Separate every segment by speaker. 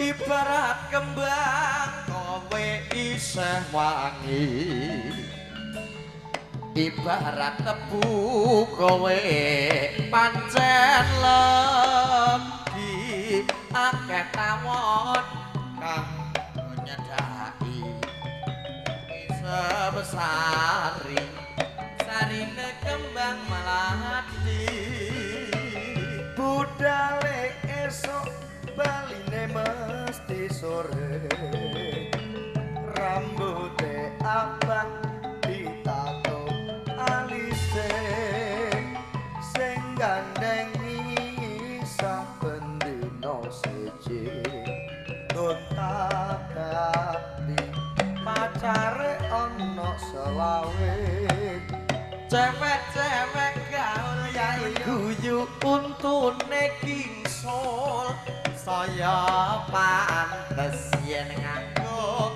Speaker 1: Ibarat kembang kowe isih wangi. Ibarat tebu kowe pancen legi. Akeh tawon kang nyedhaki sebesari sarine kembang melati.
Speaker 2: Budale esuk baline mesti sore. Rambute abang ditato alise sing gandhengi saben dina siji. Gonta-ganti pacare ana selawe.
Speaker 1: Cewek-cewek gaul yai guyu untune gingsul. Saya pantes yen nganggo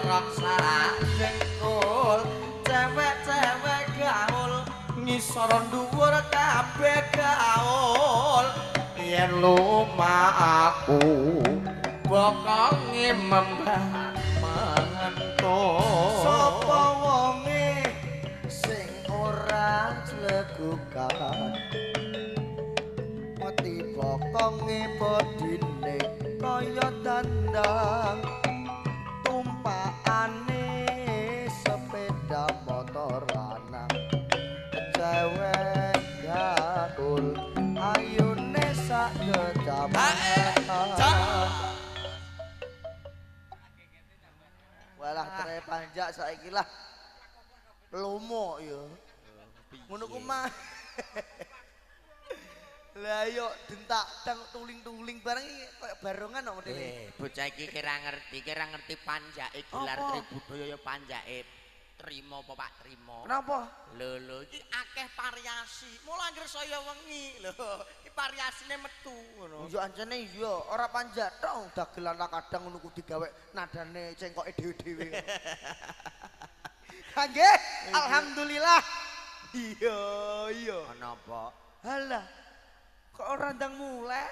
Speaker 1: rok sak jengkul. Cewek-cewek gaul ngisor dhuwur kabeh gaul. Yen lumaku bokonge membah mentul.
Speaker 2: Sapa wonge sing ora clegukan mati bokonge bodine kaya dandang. Tumpakane sepeda motor lanang cewek gaul ayune sak kecamatan. Walah tere panjak saiki lah lomo ya. Ngono ku mah. Lah yo dentak dang tuling-tuling bareng iki koyo barongan kok modele.
Speaker 1: Bocah iki kira ngerti panjake gelar Tribudaya ya panjake Trimo apa Pak Trimo.
Speaker 2: Kenapa?
Speaker 1: Lho lho iki akeh variasi. Mula anggere saya wengi lho, iki variasine metu ngono.
Speaker 2: Ya ancene iya, ora panjak tok dagelan kadang ngono ku digawe nadane cengkoke dhewe-dhewe. Nggih, alhamdulillah. Iya, iya.
Speaker 1: Ana apa?
Speaker 2: Halah. Kok ora ndang muleh?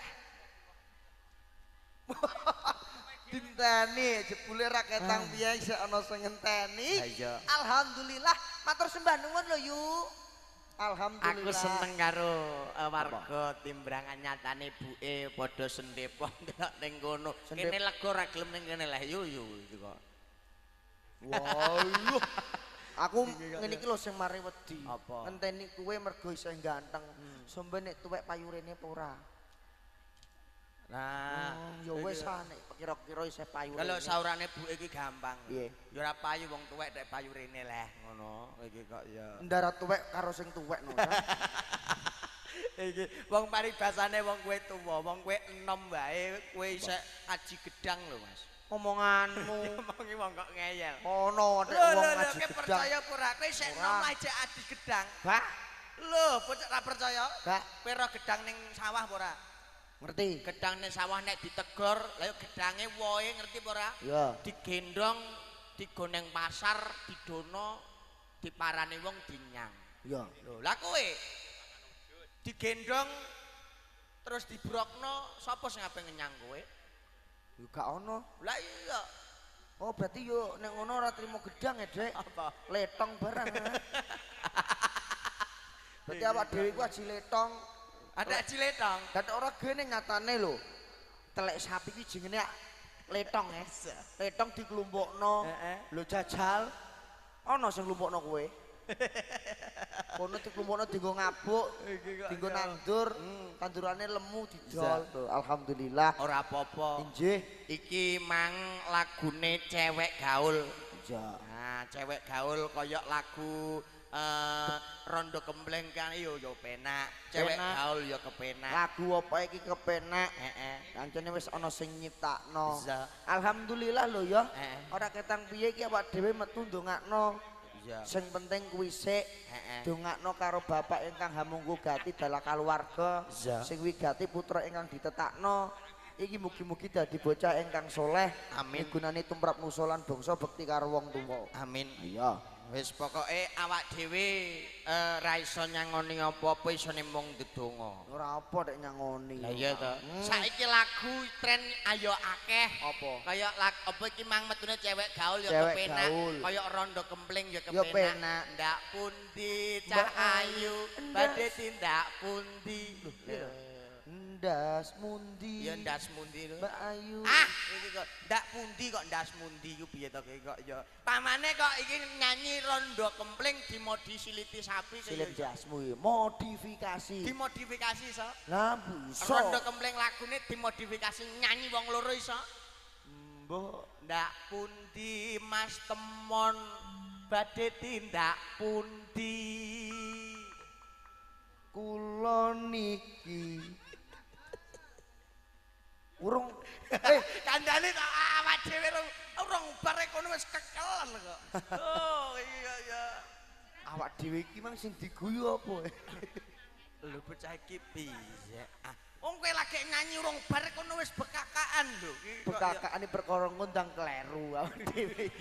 Speaker 2: Dinteni jebule ra ketang piye isih ana sing ngenteni. Alhamdulillah, matur sembah nuwun lho yu. Alhamdulillah.
Speaker 1: Aku seneng karo warga Timbrangan nyatane buke padha sendepo ndelok ning kono. Kene lega ora gelem ning kene lah yu yu iki kok.
Speaker 2: Wah. Aku ngene iki lho sing mari wedi. Ngenteni kowe mergo isih ganteng. Sombe nek tuwek payu rene apa ora?
Speaker 1: Nah,
Speaker 2: ya wis ah nek kira-kira isih payu rene.
Speaker 1: Kalau saurane buke iki gampang.
Speaker 2: Piye?
Speaker 1: Ya ora payu wong tuwek nek payu rene leh ngono. Iki kok ya.
Speaker 2: Ndara tuwek karo sing tuwek no.
Speaker 1: Iki wong paribasane wong kowe tuwa, wong kowe enom wae, kowe isih aji gedang lho, Mas.
Speaker 2: Omonganmu.
Speaker 1: Omongi wong kok ngeyel.
Speaker 2: Ono nek wong aji gedang.
Speaker 1: Percaya apa ora? Kowe isih enom aja aji gedang.
Speaker 2: Bak.
Speaker 1: Lho, bocah ora percaya?
Speaker 2: Bak.
Speaker 1: Kowe ro gedang ning sawah apa ora?
Speaker 2: Ngerti.
Speaker 1: Gedang ning sawah nek ditegor, lha yo gedange wohe ngerti apa ora?
Speaker 2: Iya.
Speaker 1: Digendong, digoneng pasar, didono, diparani wong dinyang.
Speaker 2: Iya.
Speaker 1: Lho, lah kowe digendong terus dibrokno, sapa sing ape ngenyang kowe?
Speaker 2: Ya gak ono.
Speaker 1: Lah iya.
Speaker 2: Oh, berarti yo nek ngono ora trimo gedang ya, Dek.
Speaker 1: Apa?
Speaker 2: Letong barang. Berarti awak dhewe ku aji letong.
Speaker 1: Ada aji letong.
Speaker 2: Dan ora gene nyatane lho. Telek sapi ki jenenge letong ya. Letong diklumpukno. Lho jajal ana sing nglumpukno kowe. Kono diklumpukno dienggo ngabuk, dienggo nandur, tandurane lemu didol. Alhamdulillah.
Speaker 1: Ora apa-apa.
Speaker 2: Inggih.
Speaker 1: Iki mang lagune cewek gaul.
Speaker 2: Iya.
Speaker 1: Nah, cewek gaul koyok lagu rondo kembleng kan yo yo penak, cewek gaul yo kepenak.
Speaker 2: Lagu apa iki kepenak?
Speaker 1: Heeh.
Speaker 2: Kancane wis ana sing nyiptakno. Alhamdulillah lho ya. Ora ketang piye iki awak dhewe metu ndongakno. Sing penting kuwi sik dongakno karo bapak ingkang hamungku gati dalah kaluwarga sing wigati putra ingkang ditetakno. Iki mugi-mugi dadi bocah ingkang soleh.
Speaker 1: Amin.
Speaker 2: Gunane tumrap nusa lan bangsa bekti karo wong tuwa.
Speaker 1: Amin.
Speaker 2: Iya.
Speaker 1: Wis pokoke awak dhewe ra iso nyangoni apa-apa isone mung ndedonga.
Speaker 2: Ora apa nek nyangoni.
Speaker 1: Lah iya to. Saiki lagu tren ayo akeh.
Speaker 2: Apa?
Speaker 1: Kaya apa iki mang metune cewek gaul ya kepenak, kaya rondo kempling ya kepenak. Ndak pundi cah ayu badhe tindak pundi.
Speaker 2: Ndas mundi.
Speaker 1: Ya ndas mundi lho.
Speaker 2: Mbak Ayu.
Speaker 1: Ah, iki kok ndak pundi kok ndas mundi ku piye to kok ya. Pamane kok iki nyanyi rondo kempling dimodi siliti sapi
Speaker 2: silit jasmu iki modifikasi.
Speaker 1: Dimodifikasi iso?
Speaker 2: Lah bisa.
Speaker 1: Rondo kempling lagune dimodifikasi nyanyi wong loro iso?
Speaker 2: Mbok
Speaker 1: ndak pundi Mas Temon badhe tindak pundi.
Speaker 2: Kula niki urung
Speaker 1: kandhane tok awak dhewe urung bar kono wis kekelen kok. Oh iya iya.
Speaker 2: Awak dhewe iki mang sing diguyu apa?
Speaker 1: Lho bocah iki piye? Ah, wong kowe lagi nyanyi urung bar kono wis bekakaan lho.
Speaker 2: Bekakaane perkara ngundang kleru awak dhewe.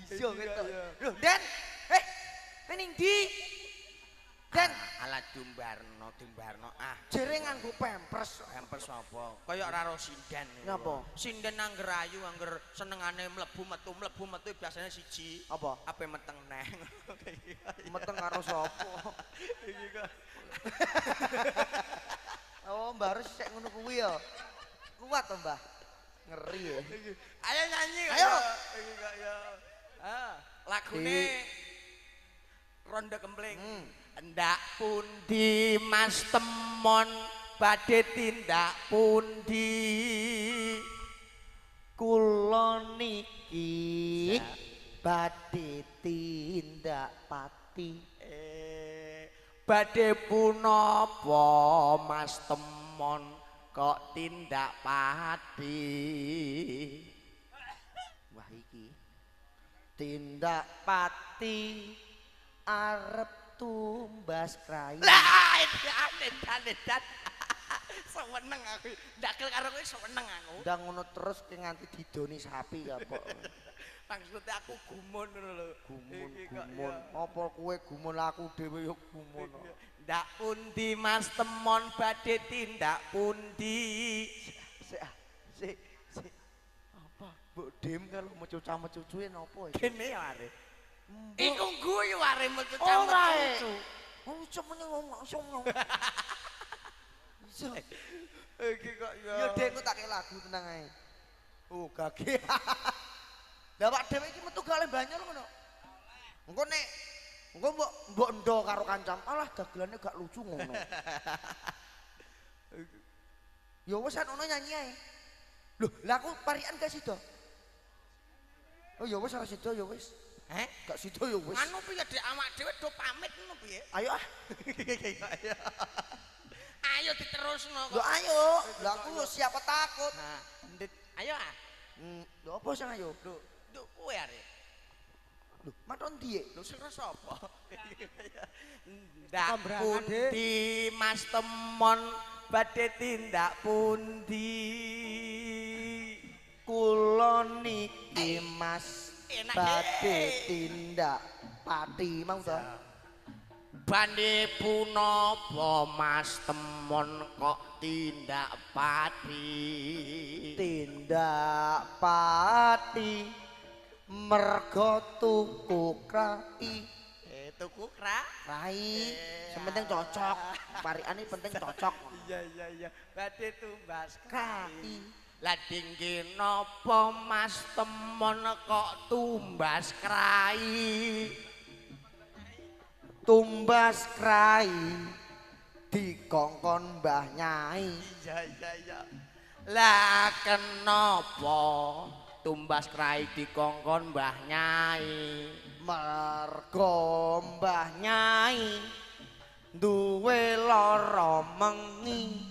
Speaker 2: Iso ketok. Lho, Den. Ning ndi? Den,
Speaker 1: ala dumbarno, dumbarno. Ah,
Speaker 2: jere nganggo pampers.
Speaker 1: Pampers apa? Kaya ora ro sinden.
Speaker 2: Napa?
Speaker 1: Sinden angger ayu, angger senengane mlebu metu biasane siji.
Speaker 2: Apa?
Speaker 1: Ape meteng neng.
Speaker 2: Meteng karo sapa?
Speaker 1: Iki kok.
Speaker 2: Oh, Mbah harus sek ngono kuwi ya. Kuat to, Mbah? Ngeri ya.
Speaker 1: Ayo nyanyi.
Speaker 2: Ayo.
Speaker 1: Iki kok ya. Ah, lagune Rondo Kempling. Ndak pundi Mas Temon badhe tindak pundi.
Speaker 2: Kula niki badhe tindak pati.
Speaker 1: Badhe punapa Mas Temon kok tindak pati?
Speaker 2: Wah iki tindak pati arep tumbas krai.
Speaker 1: Lah edan edan. Seneng aku. Ndakel karo kowe seneng aku.
Speaker 2: Ndang ngono terus ki nganti didoni sapi ya, Pok.
Speaker 1: Maksudnya aku gumun ngono lho.
Speaker 2: Gumun gumun. Apa kowe gumun aku dhewe ya gumun.
Speaker 1: Ndak pundi Mas Temon badhe tindak pundi.
Speaker 2: Sik sik sik. Apa? Mbok dem kalau mecuca-mecucuke napa iki?
Speaker 1: Kene ya are. Iku guyu are mecuca-mecucu.
Speaker 2: Oh, cemene ngomong ngomong. Iso.
Speaker 1: Iki kok ya.
Speaker 2: Ya Dek, aku tak kei lagu tenang ae. Oh, gage. Lah awak dhewe iki metu gak oleh banyak ngono. Engko nek engko mbok mbok endo karo kancam, alah dagelane gak lucu ngono. Ya wis ono nyanyi ae. Loh, lah aku parikan gak sida. Oh ya wis ora sida ya wis.
Speaker 1: Heh,
Speaker 2: gak sida ya wis.
Speaker 1: Anu piye Dek awak dhewe do pamit ngono piye?
Speaker 2: Ayo ah.
Speaker 1: Ayo diterusno kok.
Speaker 2: Lho ayo, lah aku yo siapa takut.
Speaker 1: Nah, ayo ah.
Speaker 2: Lho apa sing ayo?
Speaker 1: Lho, nduk kowe arek.
Speaker 2: Lho, maton ndi?
Speaker 1: Lho sing sapa? Ndak pundi Mas Temon badhe tindak pundi.
Speaker 2: Kula niki Mas badhe tindak pati mau to.
Speaker 1: Badhe punapa Mas Temon kok tindak pati?
Speaker 2: Tindak pati mergo tuku krai.
Speaker 1: Tuku krai.
Speaker 2: Sing penting cocok. Parikane penting cocok.
Speaker 1: Iya iya iya. Badhe tumbas
Speaker 2: krai.
Speaker 1: Lah dingge napa Mas Temon kok tumbas krai?
Speaker 2: Tumbas krai dikongkon Mbah Nyai.
Speaker 1: Iya iya iya. Lah kenapa tumbas krai dikongkon Mbah Nyai?
Speaker 2: Mergo Mbah Nyai duwe lara mengi.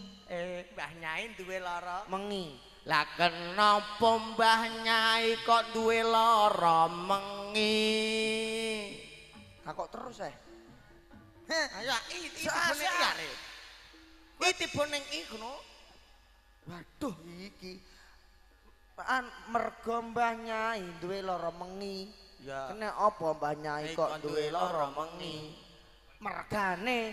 Speaker 1: Mbah Nyai duwe lara
Speaker 2: mengi.
Speaker 1: Lah kenapa Mbah Nyai kok duwe lara mengi?
Speaker 2: Lah kok terus eh?
Speaker 1: Ayo iki tiba ning iki are. Iki tiba ning iki ngono.
Speaker 2: Waduh iki. Mergo Mbah Nyai duwe lara mengi.
Speaker 1: Ya.
Speaker 2: Kena apa Mbah Nyai kok duwe lara mengi? Mergane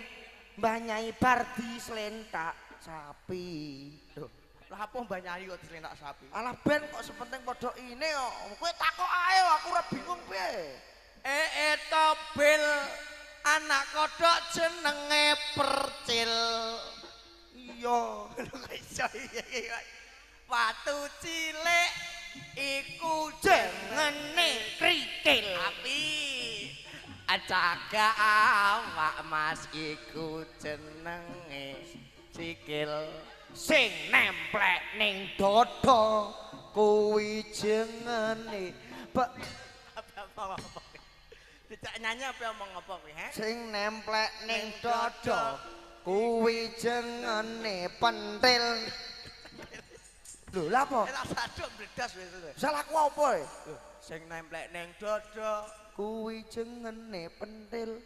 Speaker 2: Mbah Nyai bar dislentak sapi. Lho,
Speaker 1: Lah apa Mbah Nyai kok dislentak sapi?
Speaker 2: Alah ben kok sepenting padha ine kok. Kowe takok ae aku ora bingung piye.
Speaker 1: Tobil anak kodhok jenenge Percil.
Speaker 2: Iya.
Speaker 1: Lho kok iso iya. Watu cilik iku
Speaker 2: jenenge krikil.
Speaker 1: Api cagak awak Mas iku jenenge sikil.
Speaker 2: Sing nemplek ning dada kuwi jenenge
Speaker 1: apa. Tidak nyanyi apa omong apa kuwi, he?
Speaker 2: Sing nemplek ning dada kuwi jenenge pentil. Lho, lha apa?
Speaker 1: Tak saduk bledas wis.
Speaker 2: Salahku apa e?
Speaker 1: Lho, sing nemplek ning dada
Speaker 2: kuwi jenenge pentil.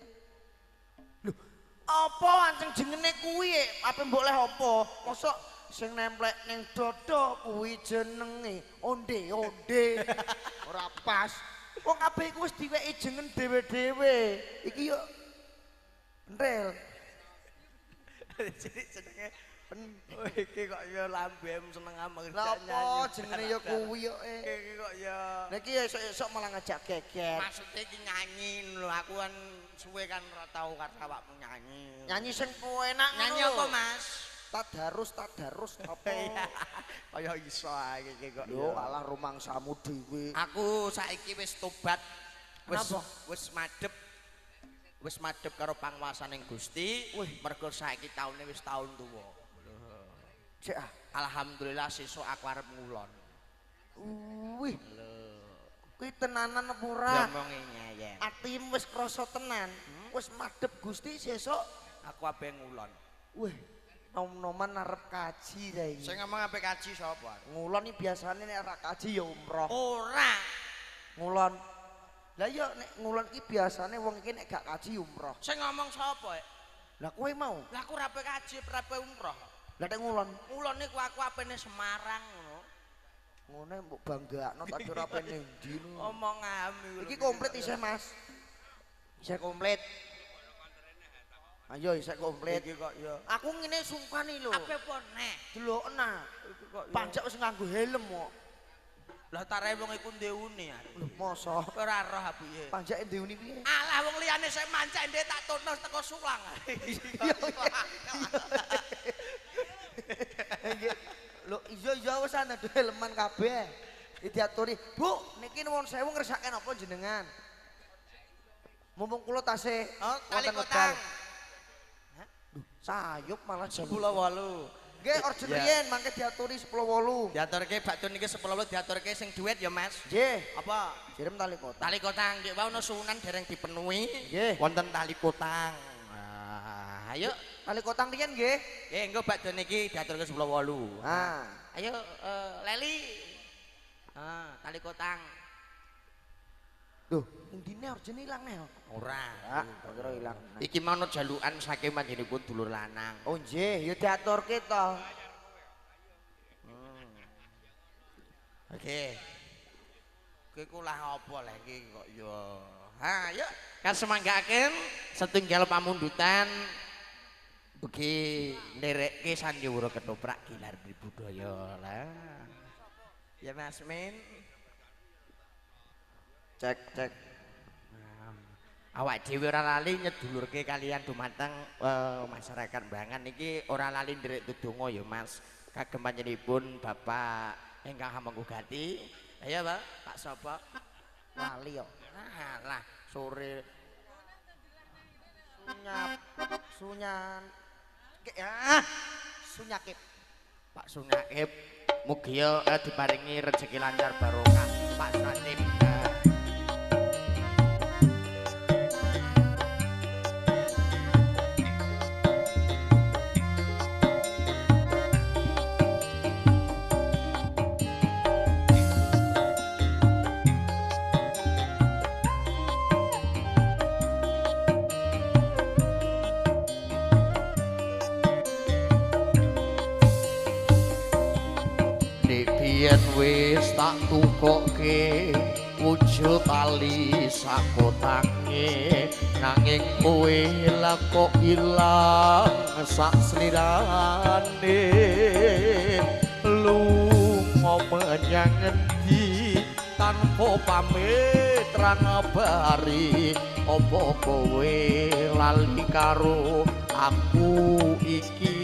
Speaker 2: Lho, apa anceng jengene kuwi e? Ape mbok leh apa? Mosok sing nemplek ning dada kuwi jenenge onde-onde. Ora pas. Wong kabeh iku wis diweki jeneng dhewe-dhewe. Iki yo pentil.
Speaker 1: Jadi jenenge iki kok ya lambem seneng amat.
Speaker 2: Lha apa jenenge ya kuwi yo e.
Speaker 1: Iki kok ya.
Speaker 2: Lah iki esuk-esuk malah ngajak geger.
Speaker 1: Maksude iki nyanyi lho, aku kan suwe kan ora tau karo awakmu nyanyi.
Speaker 2: Nyanyi sing enak.
Speaker 1: Nyanyi apa, Mas?
Speaker 2: Tadarus, tadarus apa?
Speaker 1: Kaya iso ae iki kok.
Speaker 2: Lho, alah rumangsamu dhewe.
Speaker 1: Aku saiki wis tobat. Wis madhep. Wis madhep karo panguwasaning Gusti. Mergo saiki taune wis taun tuwa.
Speaker 2: Cek ah.
Speaker 1: Alhamdulillah sesuk aku arep ngulon.
Speaker 2: Wih. Lho. Kuwi tenanan apa ora?
Speaker 1: Diomongi nyeyen.
Speaker 2: Atimu wis krasa tenan. Wis madhep Gusti sesuk
Speaker 1: aku ape ngulon.
Speaker 2: Wih, nom-noman arep kaji ta iki.
Speaker 1: Sing ngomong ape kaji sapa?
Speaker 2: Ngulon iki biasane nek ora kaji ya umroh.
Speaker 1: Ora.
Speaker 2: Ngulon. Lah iya nek ngulon iki biasane wong iki nek gak kaji umroh.
Speaker 1: Sing ngomong sapa?
Speaker 2: Lah kowe mau?
Speaker 1: Lah aku ora ape kaji, ora ape umroh.
Speaker 2: Lah nek ngulon,
Speaker 1: ngulon niku aku apene Semarang ngono.
Speaker 2: Ngene mbok banggakno tak kira apene ndi lho.
Speaker 1: Omongam iku.
Speaker 2: Iki komplit isih, Mas. Isih komplit. Ayo isih komplit.
Speaker 1: Iki kok ya.
Speaker 2: Aku ngene sungkan iki lho.
Speaker 1: Ape apa neh?
Speaker 2: Deloken ah.
Speaker 1: Iki kok ya.
Speaker 2: Pancak wis nganggo helm kok.
Speaker 1: Lah tarehe wong iku ndeune.
Speaker 2: Lho mosok
Speaker 1: ora roh aku piye.
Speaker 2: Pancake ndeune piye?
Speaker 1: Alah wong liyane sing mancak ndek tak tutno teko sulang.
Speaker 2: Lho iya iya wis ana helman kabeh. Iki diaturi, Bu, niki nuwun sewu ngersake napa jenengan? Mumpung kula tasih
Speaker 1: tali kotang.
Speaker 2: Lho, sayup malah jam
Speaker 1: 10.08.
Speaker 2: Nggih, order riyen mangke diaturi 10.08.
Speaker 1: Diaturke bakdo niki 10.08 diaturke sing duet ya, Mas.
Speaker 2: Nggih.
Speaker 1: Apa?
Speaker 2: Jirem tali kotang.
Speaker 1: Tali kotang nggih wau ana suwunan dereng dipenuhi.
Speaker 2: Nggih.
Speaker 1: Wonten tali kotang. Nah, ayo
Speaker 2: tali kotang riyen nggih.
Speaker 1: Nggih, engko bakdo niki diaturke 10.08.
Speaker 2: Ha.
Speaker 1: Ayo Leli. Ah, tali kotang.
Speaker 2: Loh, indine orjene ilang neh.
Speaker 1: Ora.
Speaker 2: Ya, tak kira ilang.
Speaker 1: Iki mau jalukan saking panjenenganipun dulur lanang.
Speaker 2: Oh nggih, ya diaturke to.
Speaker 1: Oke. Kowe ku lah apa leh iki kok ya. Ha, yuk kasemanggaken setunggal pamundutan ugi nderekke sandiwara ketoprak gilar budaya lah. Ya Mas Min.
Speaker 2: Cek cek.
Speaker 1: Awak dhewe ora lali nyedulurke kalian dumateng masyarakat Bangan iki ora lali nderek dedonga ya Mas. Kagem panjenenganipun Bapak ingkang hamengku gati. Ayo Pak, Pak sapa?
Speaker 2: Lali yo.
Speaker 1: Alah, sore.
Speaker 2: Sunyap, sunyan. Ah, Sunyakip.
Speaker 1: Pak Sunyakip mugi diparingi rejeki lancar barokah. Pak Sanip. Wis tak tukoke wujud tali sakotange nanging kowe lah kok ilang sak slirane lunga menyang endi tanpa pamit ra ngabari apa kowe lali karo aku iki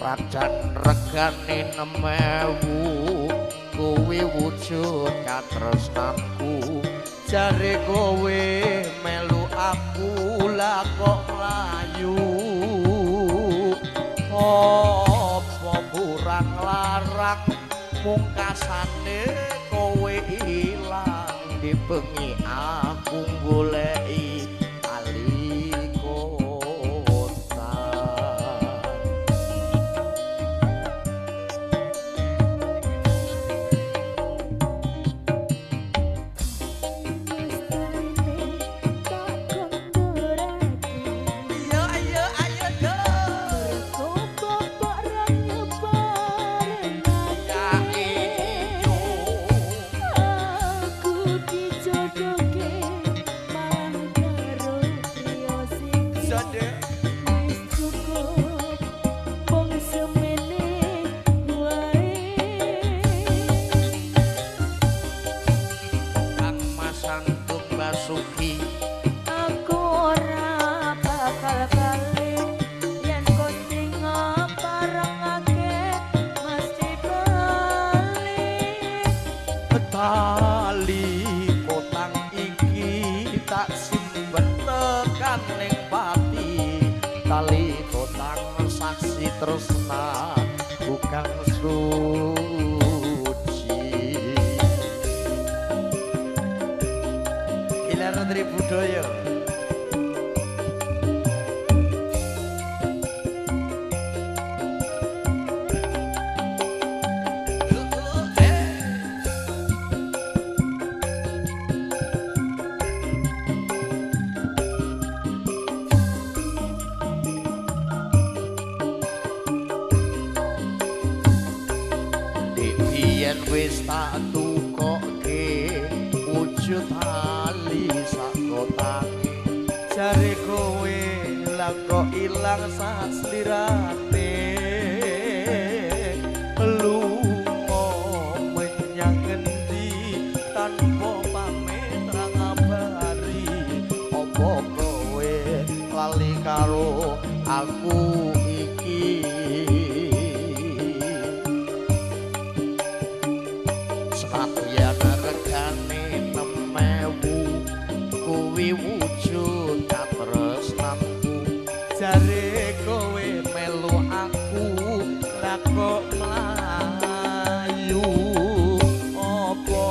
Speaker 1: rajan regane 6.000 kowe wujud katresnanku jare kowe melu aku lah kok mlayu apa kurang larang mungkasane kowe ilang di bengi aku goleki tali kota. Ayo ayo ayo do
Speaker 3: Aku dijodohke malah karo priya sing wis cukup mung semene wae.
Speaker 1: Kang Mas Antung Basuki
Speaker 3: Aku ora bakal bali yen Gusti ngaparengake mesti bali.
Speaker 1: Tali kotang iki tak simpen tekan ning pati tali kotang saksi tresna kang suci. Ilar Tri Budaya. Yen wis tak tukoke wujud tali sakotange jare kowe lah kok ilang sak slirane lunga menyang endi tanpa pamit ra ngabari apa kowe lali karo aku iki. Senadyan regane 6.000 kuwi wujud katresnanku jare kowe melu aku lah kok mlayu apa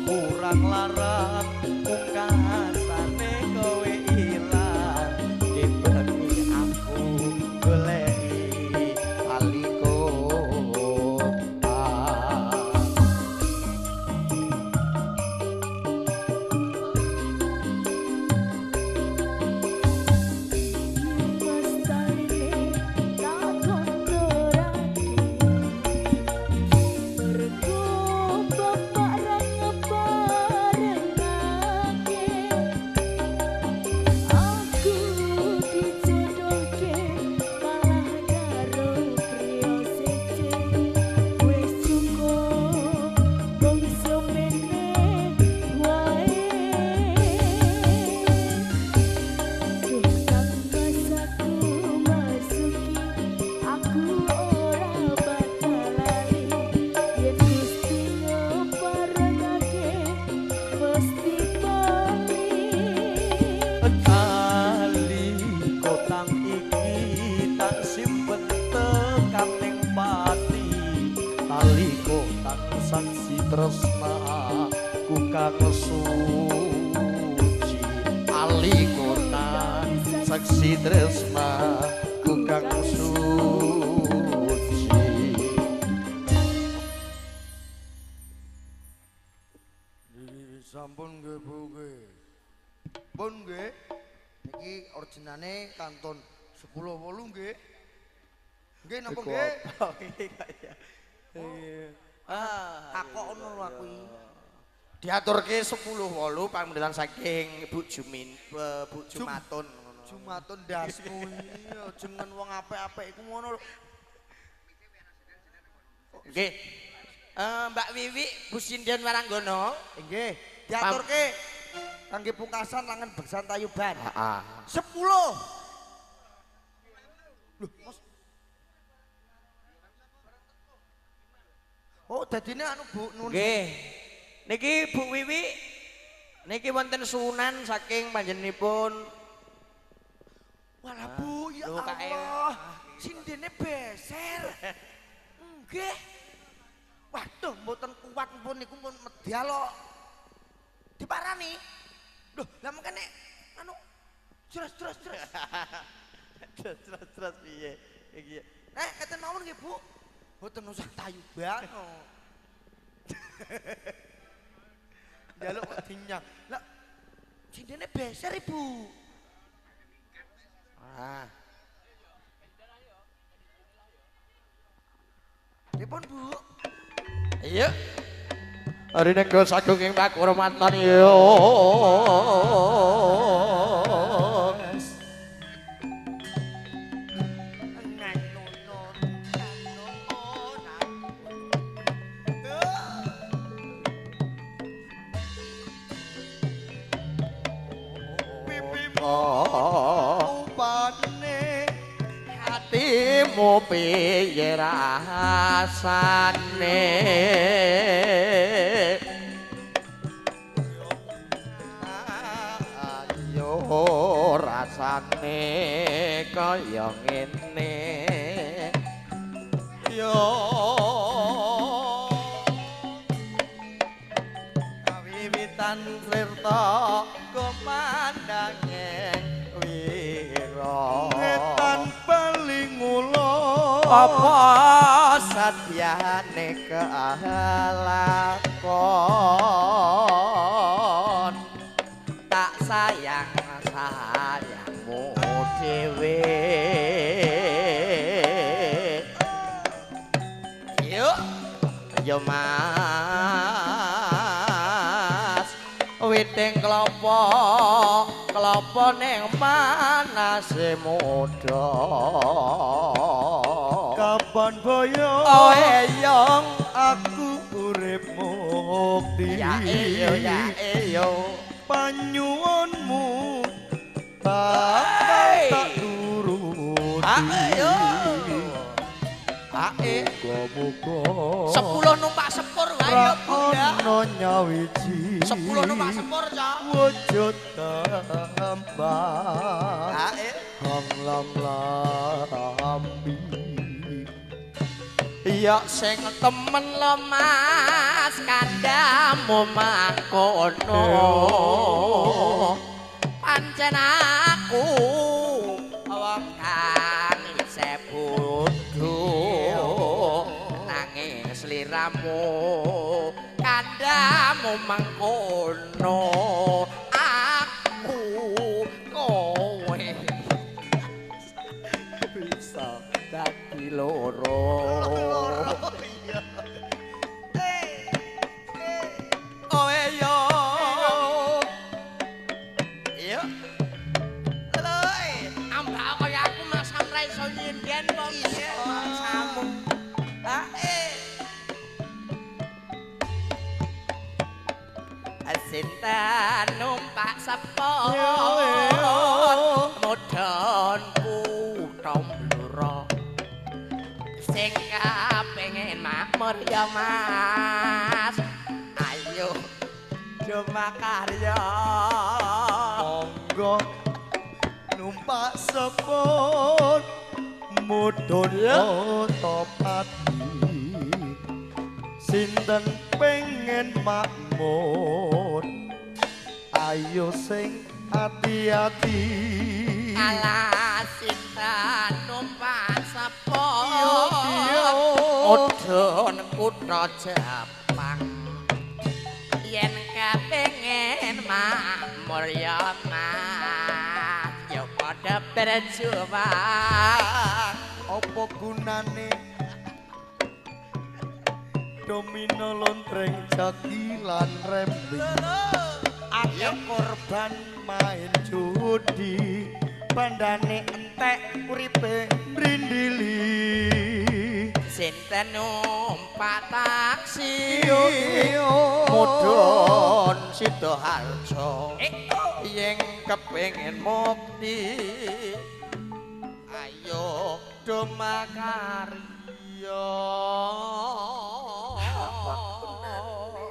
Speaker 1: kurang larang mungkasane kowe ilang dibengi aku goleki tali kota.
Speaker 3: Mas taline tak kondorake mergo bapak ra ngeparengake aku dijodohke malah karo priya siji wis cukup mung semene wae. Duh Kang Mas aku masuki aku ora bakal lali yen Gusti ngeparengake mesti bali.
Speaker 1: Tali kotang iki tak simpen tekan ning pati tali kotang saksi tresna ku kang suci tali kotang saksi tresna ku kang suci.
Speaker 2: Sampun nggih Bu nggih. Pun nggih. Niki originane kantun 10 8 nggih. Nggih napa nggih?
Speaker 1: Iya.
Speaker 2: Takok ngono aku iki.
Speaker 1: Diaturke 10.8 pamundhutan saking Bu Jumin, Bu Jumatun ngono.
Speaker 2: Jumatun ndasmu iki jeneng wong apik-apik iku ngono lho.
Speaker 1: Nggih. Mbak Wiwi Bu Sinden Waranggono.
Speaker 2: Nggih, diaturke kangge pungkasan langen beksan tayuban.
Speaker 1: Heeh.
Speaker 2: 10. Loh, Mas. Oh, dadine anu Bu Nun.
Speaker 1: Nggih. Niki Bu Wiwi niki wonten suwunan saking panjenenganipun.
Speaker 2: Walah Bu, ya Allah. Sindene beser. Nggih. Waduh, mboten kuat pun niku pun medal kok. Diparani. Loh, lah mengkene anu jelas.
Speaker 1: Jelas jelas piye iki.
Speaker 2: Ngeten mawon nggih, Bu. Mboten usah tayuban. Njaluk kok dinyang. Lah sindene beser, Ibu.
Speaker 1: Ah.
Speaker 2: Pripun, Bu?
Speaker 1: Iya. Rinenggo sagung ing pakurmatan yo.
Speaker 2: Upane
Speaker 1: hatimu piye rasane? Ayo rasane kaya ngene. Yo kawiwitan sirta kumandanging wira
Speaker 2: ngetan bali ngulon
Speaker 1: apa sadyane kelakon tak sayang sayangmu dhewe. Yuk yo Mas, witing klopo klopo ning panase muda.
Speaker 2: Kapan boyo
Speaker 1: oh eyong
Speaker 2: aku urip mukti.
Speaker 1: Ya iyo ya iyo
Speaker 2: panyuwunmu bakal tak turuti.
Speaker 1: Ayo ae
Speaker 2: muga-muga
Speaker 1: 10 numpak sepur wae ya Bu ya.
Speaker 2: Ono nyawiji
Speaker 1: 10 numpak sepur ya
Speaker 2: wujud tambah
Speaker 1: ae
Speaker 2: hang lam lambi.
Speaker 1: Ya sing temen lo Mas kandhamu mangkono pancen aku wong kang isih bodho nanging sliramu kandhamu mangkono aku kowe bisa dadi loro. Oh yo iya lho ambak kaya aku Mas sam ra iso nyinden wong iya masamu. Sinten numpak sepur mudhun kutha Blora sing kepengin makmur ya Mas ayo do makarya.
Speaker 2: Monggo numpak sepur mudhun Otopati sinten pengen makmur ayo sing ati-ati.
Speaker 1: Alah sinten numpak sepur mudhun kutha Jepang yen kepengin makmur ya Mas ya padha berjuang.
Speaker 2: Apa gunane
Speaker 4: Domino lontreng jakilan rembing. Akeh korban main judi,
Speaker 2: Bandane entek uripe
Speaker 4: mrindili.
Speaker 1: Sinten numpak taksi
Speaker 4: Yo
Speaker 1: mudhun Sidoharjo yen kepengin mukti ayo do makarya.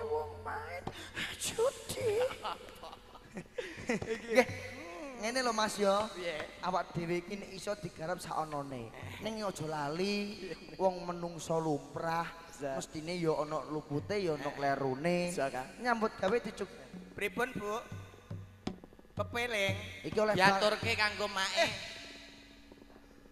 Speaker 2: Wong main judi. Nggih. Ngene lho Mas yo. Awak dhewe iki nek iso digarap saonone. Ning aja lali wong menungso lumrah mestine yo ana lupute yo ana klerune. Nyambut gawe dicuk.
Speaker 1: Pripun Bu? Pepeling
Speaker 2: Iki oleh
Speaker 1: diaturke kanggo mae.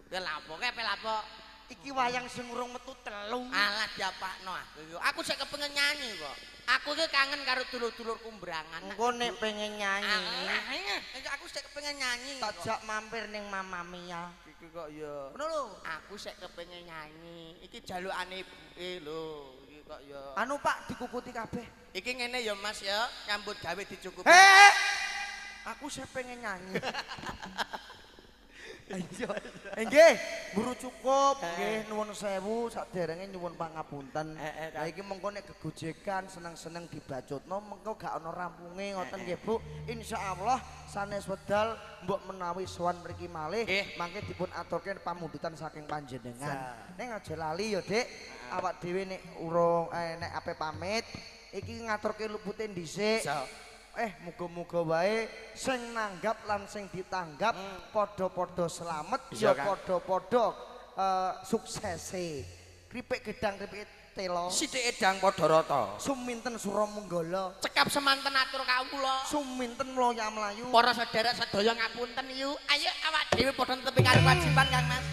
Speaker 1: Kowe lapo kae lapo?
Speaker 2: Iki wayang sing urung metu telu.
Speaker 1: Alah diapakno aku. Aku sik kepengin nyanyi kok. Aku iki kangen karo dulur-dulurku mbrangan.
Speaker 2: Engko nek pengen nyanyi,
Speaker 1: Alah, aku sik kepengin nyanyi.
Speaker 2: tak jak mampir ning Mama Mia.
Speaker 1: Iki kok ya.
Speaker 2: Ngono lho.
Speaker 1: Aku sik kepengin nyanyi. Iki jalukane ibuke lho. Iki kok ya.
Speaker 2: Anu Pak dikukuti kabeh.
Speaker 1: Iki ngene ya Mas ya, nyambut gawe dicukupi.
Speaker 2: Heh. Aku sik pengen nyanyi. Iya. Nggih, guru cukup, nggih nuwun sewu saderenge nyuwun pangapunten. Lah iki mengko nek gegojekan seneng-seneng dibacutno mengko gak ana rampunge ngoten nggih Bu. Insyaallah sanes wedal mbok menawi sowan mriki malih mangke dipun aturke pamundutan saking panjenengan. Ning aja lali ya Dik, awak dhewe nek urung nek ape pamit iki ngaturke lupute dhisik. Muga-muga wae sing nanggap lan sing ditanggap padha-padha slamet ya padha-padha suksese. Kripik gedang kripik telo.
Speaker 1: Sithik edang padha rata.
Speaker 2: Suminten Suramenggala.
Speaker 1: Cekap semanten atur kawula.
Speaker 2: Suminten mloya mlayu.
Speaker 1: Para sedherek sedaya ngapunten yu. Ayo awak dhewe padha netepi karo kewajiban Kang Mas.